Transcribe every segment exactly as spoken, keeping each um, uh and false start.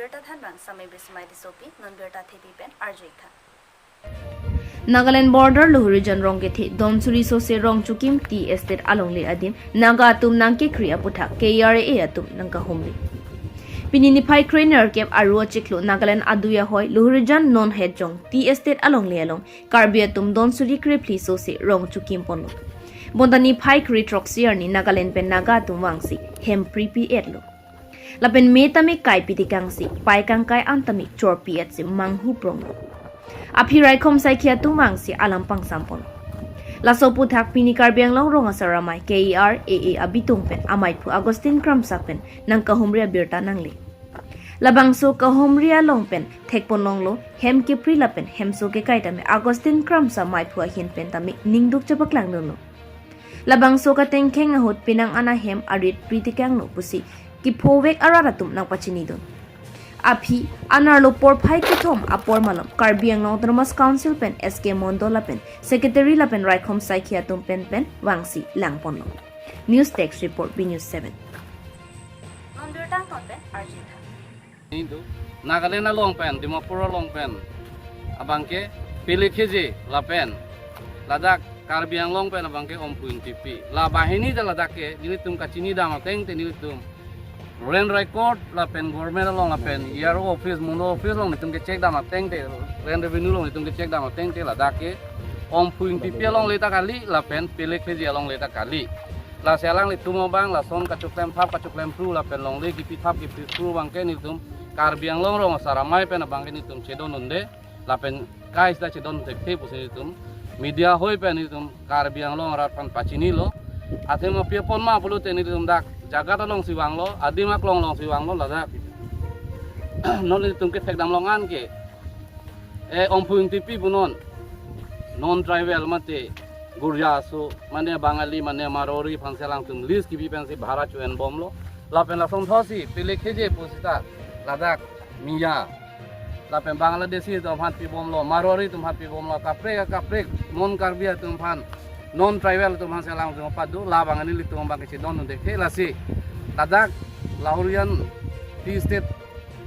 Birta thanbang Samai Bismai Tissopi, non birta thepi pen arju-ik tha. Nagaland border Luhurijan rong kethe Donsuri Sose Rongchukim Tea Estate alongle adim Naga atum nangkekri aputhak K R A A atum nangkahumri. Pini niphai kre nerkep Aru achiklo Nagaland adui ahoi Luhurijan non Hetjong Tea Estate alongle along Karbi atum Donsuri krephli sose rongchukim ponlo. Bonta niphai kre throksi arni Nagaland pen Naga atum vangsi hem pripi-etlo. Lapen me tame kaipi tikangsi, pai kangkai an tame chorpi-etsi manghu pronglo. Aphi raikom saikhi atum vangsi alam pangsam ponlo. Laso aputhak pini Karbi Anglong Rong Asar Amei K R A A abitung pen amaiphu Augustine Kramsa pen nangkahumri abirta nangle. Labangso kahumri along pen thekponlonglo hem kepri lapen hemso kekai tame Augustine Kramsa maiphu ahin pen tame ningduk chepaklangdunlo. Labangso katengkheng ahut penang an ahem arit pri tikanglo pusi kephovek arat atum nangpachinidun. Aphi anerlo porphai kethom apor malom Karbi Anglong Autonomous Council pen S K Mondol lapen Secretary lapen raikom saikhi atum pen pen vangsi langponlo. News Desk Report, B News seven. Non birta angton pen arju-ik tha. Hindu, Nagaland along pen, Dimapur along pen abangke Pelekheje lapen ladak Karbi Anglong pen abangke Omphu Ingtipi. La banghini ta ladak ke nelitum kachinidam ateng te nelitum land record lapen government along lapen E R O office, Mondo office along nelitum ke check dam ateng te, land revenue along nelitum ke check dam ateng te ladak ke Omphu Ingtipi alongle ta kali lapen Pelekheje alongle ta kali. Lasi alanglitum abang lason kachoklem thap kachoklem phru lapen longle kipi thap kipi phru abangke nelitum Karbi Anglong Rong Asar Amei pen abangke nelitum chedon unde lapen kai sita chedon thekthe pusi nelitum media ahoi pen nelitum Karbi Anglong arat aphan pachinilo. Athema pi apot ma pulote nelitum dak jagat alongsi vanglo, adim aklong alongsi vanglo ladak. Non nelitum kethekdam long an ke, e, Omphu Ingtipi punon non tribal mate Gurja aso, mane Bangali, mane Marwari aphansi alangtum lease kipi pensi bhara cho-en bomlo. Lapen lason thotsi Pelekheje pu sita ladak Miya lapen Bangladeshi atum aphan pibomlo, Marwari atum aphan pibomlo, kaprek kaprek non Karbi atum aphan, non tribal atum aphansi alangtum pado, labang ani nelitum abangke chedon un thekthe. Lasi ladak Luhurijan Tea Estate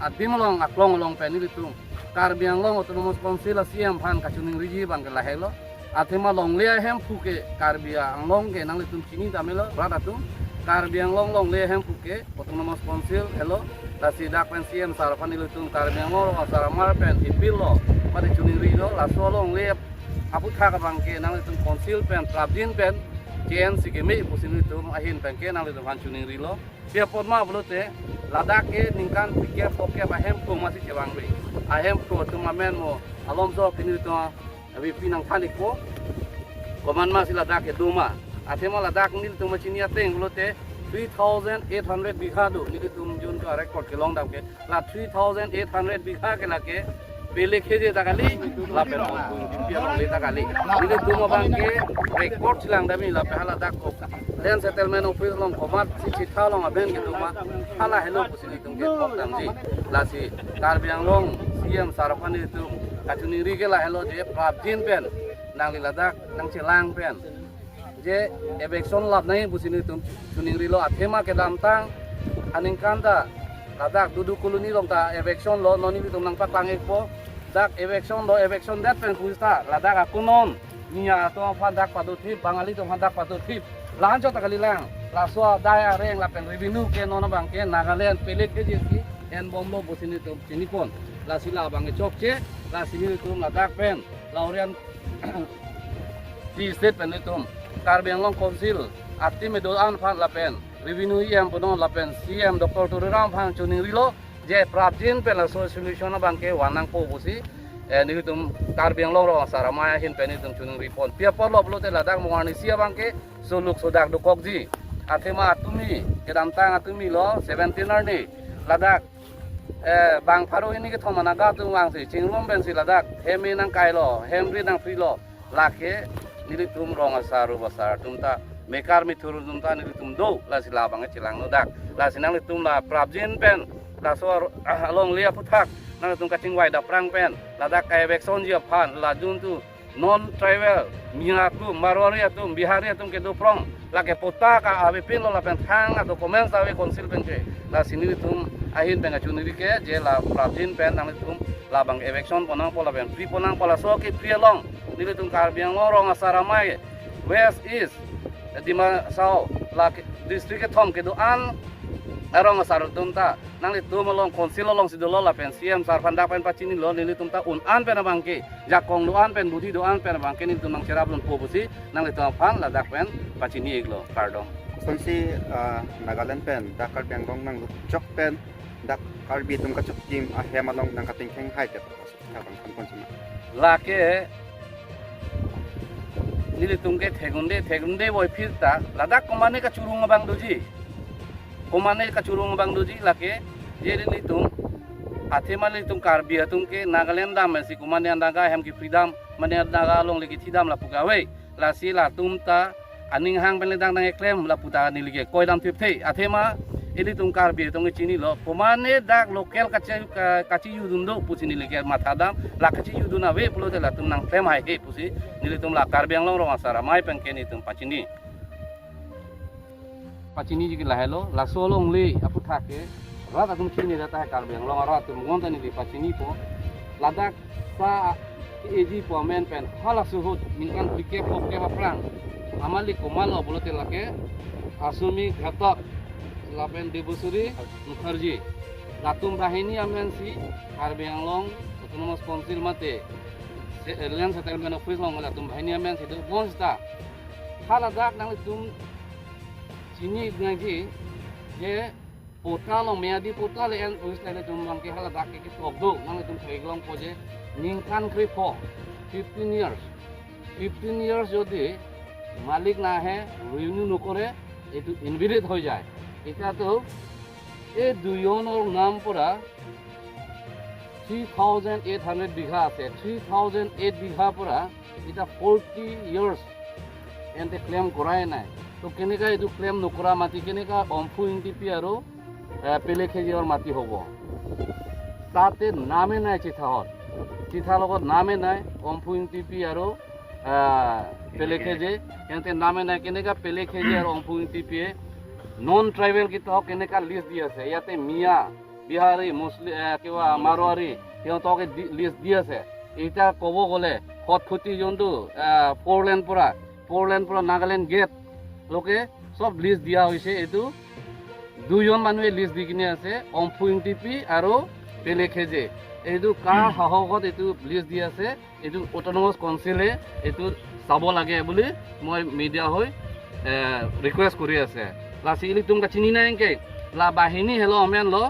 adim along aklong along pen nelitum Karbi Anglong Autonomous Council a-C E M aphan kachiningriji abangke lahelo. Athema longle ahemphu ke Karbi Anglong ke nanglitum chini damelo rat atum. Karbi Anglong longle ahemphu ke Autonomous Council helo. Lasi dak pen C E M sir aphan nelitum Karbi Anglong Rong Asar Amei pen appeal lo, mate chiningrilo, laso longle aputhak abangke nanglitum council pen prapjin pen K N C ke me pusi nelitum ahin pen ke nanglitum aphan chiningrilo. Pi apot ma pulote ladak ke ningkan phlikep phokep ahemphu masi chevangve. Ahemphu atum amen mo alomso pini atum avi pi nangthan-ikpo. Komat masi ladak kedo ma. Athema ladak nelitum chini ateng pulote three thousand eight hundred bigha do, nelitum juntu a-record kelong dam ke. La three thousand eight hundred bigha ke lake Pelekheje ta kali, lapen Omphu Ingtipi alongle ta kali. Nelitum abangke record chelang dam-i lapen haladak ko Land Settlement Office along komatsi chitha long aben kedo ma, hala helo pusi nelitum ke thok damji. Lasi Karbi Anglong C E M sir aphan nelitum kachiningri ke lahelo je prapjin pen nangli ladak nangchelang pen je eviction lap nangji pusi nelitum chiningrilo. Athema kedamtang aningkan ta ladak Dudu Colony along ta eviction lo, non nelitum nangpaklang-ikpo. Dak eviction lo, eviction det pen pusita ladak ako non Miya atum aphan dak padothip, Bangali atum aphan dak padothip. La-an chot ta kalilang. Laso adai areng lapen revenue ke non abangke Nagaland Pelekheje si en bomlo pusi nelitum chinipon. Lasi labangke chokche, lasi nelitum ladak pen Luhurijan Tea Estate pen nelitum Karbi Anglong Council a-team kedo-an aphan lapen revenue E M punon lapen C E M Doctor Tuliram aphan chiningrilo je prapjin pen laso solution abangke van nangpo pusi, eh, nelitum Karbi Anglong Rong Asar Amei ahin pen nelitum chiningripon. Pi apotlo pulote ladak mo arnisi abangke soluk sodak dokokji. Athema atumi, kedamtang atumi lo seventeen arni ladak, eh, bang pharo hini kethom a-Naga atum vangsi chingrum pensi ladak hem me nangkailo, hem ri nangprilo. Lake nelitum rong asar u asar atum ta, mekar mithur atum ta nelitum do, lasi labang chelanglo dak. Lasi nanglitum la prapjin pen laso ar-, alongle aputhak nanglitum kachingvai daprang pen ladak ka-eviction ji aphan, la juntu non tribal Miya atum, Marwari atum, Bihari atum kedo prong, Lake patta ka avepinlo lapen thang a-documents ave council pen ke. Lasi nelitum ahin pen kachiningri ke je la prapjin pen nanglitum labang eviction ponnangpo lapen free ponnangpo, laso ke free along nelitum Karbi Anglong rong asar amei West, East, Dima Hasao, la ke-, district kethom kedo-an arong asar atum ta nanglitum along council alongsi dolo lapen C M sir aphan dak pen pachinilo, nelitum ta un-an pen abang ke, jakong do-an pen, budhi do-an pen abang ke nelitum nangcherap dunpo pusi nanglitum aphan ladak pen pachini iklo, kardom. Kosonsi, ah, Nagaland pen dak Karbi Anglong nanglut chok pen dak Karbi atum kachokim ahem along nangkatengkheng hai te, abang than pon sima. Lake nelitum ke theklongde, theklongde voi phir ta, ladak komane kachurung abang doji. Komane kachurung abang doji lake, je nelitum, athema nelitum Karbi atum ke Nagaland dam si komane anaga hem kepridam, mane anaga alongle kethidam lapu kave. Lasi latum ta aning hang pen le dak nangkeklem lapu ta neli ke koidam thipthe. Athema ilitum Karbi atum ke chinilo, komane dak local kachi, ka-, kachijudun do pusi neli ke mathadam, la kachijudun ave pulote latum nangklem haihe pusi nelitum la Karbi Anglong rong asar amei pen ke nelitum pachini. Pachiniji ke lahelo, laso alongle aputhak ke rat atum chini data hai Karbi Anglong arat atum gon ta neli pachinipo. Ladak sa ke-eji pu amen pen halaso ahut ningkan phlikep phokep aphrang amalik komatlo pulote lake Asumi Ghatak lapen Debaswari Mukherjee, latum banghini amensi Karbi Anglong Autonomous Council mate se-, Land Settlement Office along latum banghini amensi do, bonsita haladak nanglitum chini nangji je patta along, meyadi patta le-en office le latum abang ke haladak ke ketok do, nanglitum theklongpo je ningkan krepho, fifteen years, fifteen years যদি মালিক নাহে, রিনিউ নকৰে, এইটো ইনভেলিড হৈ যায়। এতিয়াতো এই দুজনৰ নাম পৰা থ্ৰী থাউজেণ্ড এইট হাণ্ড্ৰেড বিঘা আছে, থ্ৰী থাউজেণ্ড এইট বিঘা পৰা এতিয়া ফৰ্টি ইয়াৰ্ছ এন্তে ক্লেইম কৰাই নাই। তো কেনেকা এইটো ক্লেইম নকৰা মাটি, কেনেকা অম্ফু ইংটিপি আৰু, এ, পেলেখেজেৰ মাটি হ'ব? তাতে নামে নাই চিঠাত, চিঠা লগত নামে নাই অম্ফু ইংটিপি আৰু, আ, পেলেখেজে। এন্তে নামে নাই, কেনেকা পেলেখেজে আৰু অম্ফু ইংটিপিয়ে নন ট্ৰাইবেল কেইটাক কেনেকা লিষ্ট দি আছে? ইয়াতে মিয়া, বিহাৰী, মুছলিম, এ, কিবা মাৰোৱাৰী, সিহঁতকে দি, লিষ্ট দি আছে। এতিয়া ক'ব গ'লে খটখটি যোনটো, এ, ফ'ৰ লেন পৰা, ফ'ৰ লেন পৰা নাগালেণ্ড গেট লৈকে চব লিষ্ট দিয়া হৈছে। এইটো দুজন মানুহে লিষ্ট দি কিনে আছে, অম্ফু ইংটিপি আৰু পেলেখেজে। এইটো কাৰ সাহসত এইটো লিষ্ট দি আছে? এইটো অট'নমাছ কাউন্সিলে এইটো চাব লাগে বুলি মই মিডিয়া হৈ, এ, ৰিকুৱেষ্ট কৰি আছে। Lasi ilitum kachini nangke, la banghini helo amenlo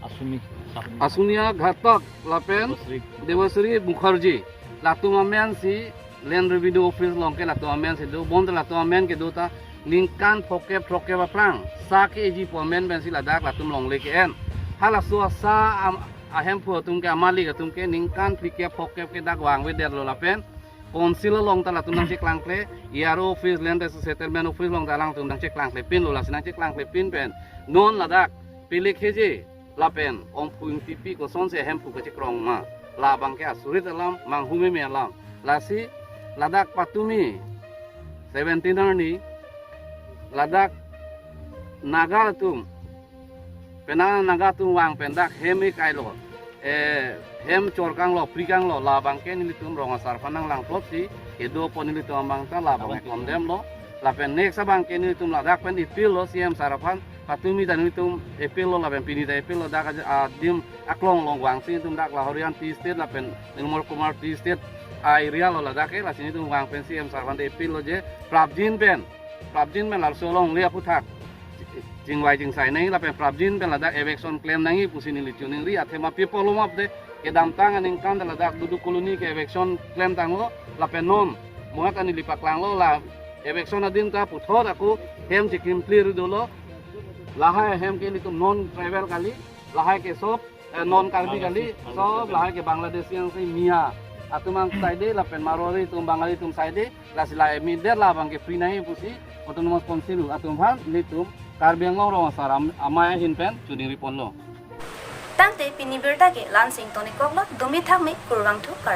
Asumi, Asumi. Asumi Ghatak lapen Debaswari. Debaswari Mukherjee. Latum amensi Land Revenue Office along ke latum amensi do, bonta latum amen kedo ta ningkan phokep throkkep aphrang sa ke-eji pu amen pensi ladak latum longle ke-en. Halaso asa am-, ahemphu atum ke, amalik atum ke ningkan phlikep phokep ke dak vangvedetlo lapen council along ta latum nangcheklangkle, E R O office, Land Settlement Office along ta alangtum nangcheklangklepinlo, lasi nangcheklangklepin pen non ladak pelikheje lapen Ongphu Ingtipi kosonsi ahemphu kachekrong ma, labang ke asurit alam, manghumeme alam. Lasi ladak patumi seventeen arni ladak Naga atum, penang Naga atum vang pen dak hem ikailo, eh, hem chorkanglo, prikanglo, labang ke nelitum rong asar aphan nanglang plotsi kedo apot nelitum abang ta labang condemn lo. Lapen next abang ke nelitum ladak pen appeal lo C M sir aphan, patumi ta nelitum appeal lo, lapen pini ta appeal lo, dak aja adim aklong along vangsi nelitum dak Lahorian Tea Estate lapen Nirmal Kumar Tea Estate a-area lo ladak ke, lasi nelitum vang pen C M sir aphan ta appeal lo je prapjin pen, prapjin pen laso alongle aphuthak chingvai chingsai nangji lapen prapjin pen ladak eviction klem nangji pusi neli chiningri. Athema pi apotlo ma pulote kedamtang aningkan ta ladak Dudu Colony ke eviction klemtanglo, lapen non monat ta neli paklanglo, la eviction adim ta puthot ako hem chekimpliri dolo. Lahai hem ke nelitum non tribal kali, lahai ke sob, eh, non Karbi kali, Bangladeshi, sob Bangladeshi. Lahai ke Bangladeshi, yang si Miya atum ang side lapen Marwari atum, Bangali atum side, lasi la immediate labang ke free nangji pusi Autonomous Council atum aphan nelitum Karbi Anglong rong asar am-, amei ahin pen chiningri ponlo. Tangte pini birta ke la-ansi ingtonikoklo, dumi thakme, kurvangthu, kardom.